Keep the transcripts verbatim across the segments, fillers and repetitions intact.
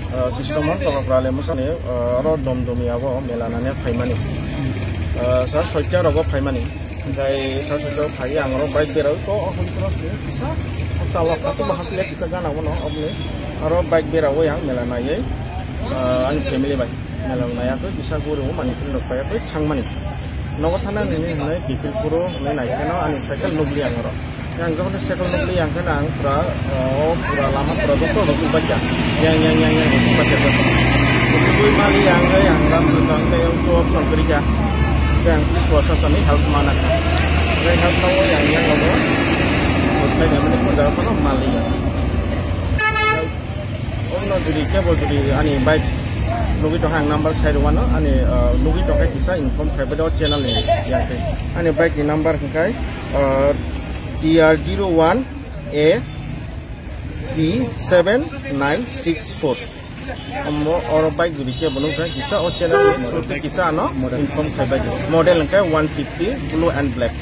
Ah, Krishna Mohan Tongapra le musani, ah, oro Domdomi abo mela nane phaimani. Ah, sar soita rogo phaimani. Jai sar soita phai ang oro bike berao to, ahun cross ni kisa, salo kasu bahas le kisa gana wono obni. Oro bike berao yang mela naiye, ah, ani family bai. Mela naiya to kisa guru mani pun rok paya to thangmani. Nogo thana nini hinai Bipilpuro hinai nai kheno ani cycle nukli ang oro. Yang jokhon cycle nukli yang kheno ang pura, oh, pura lama pura doktor rok nukbaikha. Yang, yang, yang, yang rok nukbaikha jokhon. Twi mali yang, yang ram rok ang tei yang tuwak song kwrwikha. Yang police proshasonni help mana kha. Tei help nawo yang, yang abo. Tei yang mani pun jaga kono mali yang. Ono jodi kebo jodi ani bike nugwi tongkha ang number sai rwano ani, ah, nugwi tongkha kisa inform khai bwdao channel ni yang tei. Ani bike ni number hwnkhe, ah, T R zero one A T seven nine six four. Omo oro bike jodi kebo nugwi tongkha kisa o channel ni through tei kisa ano inform khai bai. Model hwnkhe one fifty blue and black.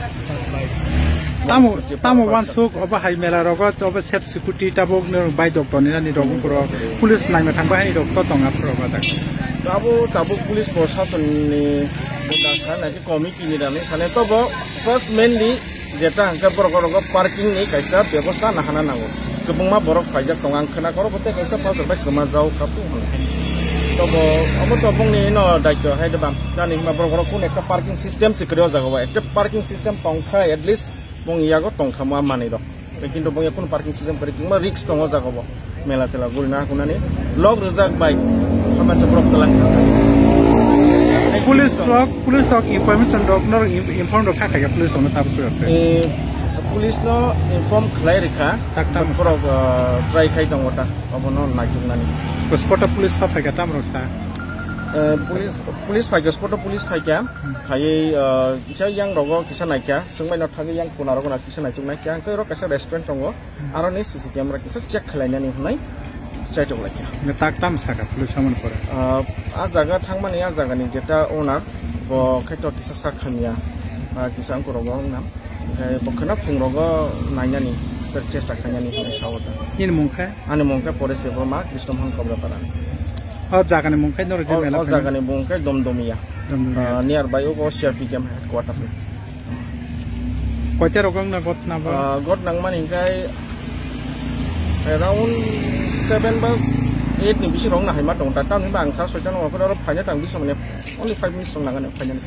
Tamo, tamo wansuk obo hai mela rogo, obo sep scooty tabuk no bai dok toni nani rok buro police naima thang bai hai rok to tong aphuru ba tak. Tabuk, tabuk police proshasonni buda sa naki committee ni rani sane tobo first mainly jeta hangka borok rogo parking ni kaisa bebosta nahana nango. Kwbangma borok paijak tongo ang khna koro bote kaisa pastor bai kwma jao kapu hwnwi. Tobo obo to bongni no daityo hai de bam. Nani hima borok rok kun ekta parking system se kwrwi o jaga o. Ekta parking system tong kha at least bong yago tong kha ma manwi rok. Kintu bong yakun parking system kwrwi kingma risk tongo jaga o. Mela tela gurina kunani log rijak bai. Hama se borok talang kha. Police rok, police rok information rok nor inform rok kha kha police rok no tabuk. Eh, police no inform khlai rikha. Tak tam. Borok, ah, try khai tongo ta, obono naituknani. Spot o police pha phaikha, tamo rok sa? Eh, police, police phaikha, spot o police phaikha. Hmm. Phaiwi, ah, kisa yang rogo kisa naikha, swngbai no thangwi yang kuna rogo na kisa naituk naikha. Hwnkhe oro kaisa restaurant tongo, hmm, aroni C C camera kisa check khlainani hwnwi chaitok laikha. Nge tak tam saka police samani pore? Ah, a jaga thangmani a jagani jeta owner, bo khaito kisa sak hamya, ah, kisa angkorogo wngna. Hwnkhe bo kheno phungrogo nainani, chesta khainani hinwi sao ta. Nini mung khe? Ani mung khe Paresh Debbarma, Krishna Mohan Kobrapara. O jagani mung khe norok je o, mela o khainai? Jagani mung khe Domdomiya. Domdomiya. Ah, nearby o C R P camp headquarter. Koita rok wngna ghotna bo? Ah, ghot nangmani hwnkhe around seven ba eight ni bisi rok wngna haima tongo ta. Tamni hwnba ang sar soita no oro phaina tang bisi mane only five minutes rok nangani phainani.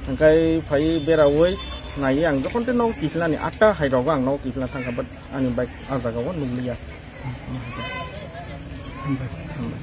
Hwnkhe phai beraui naiwi ang jokhon tei nogo kiphilnani atta hai rogo ang nogo kiphilna thangkha, but ani bike a jaga o nukliya. Hambai. Hambai.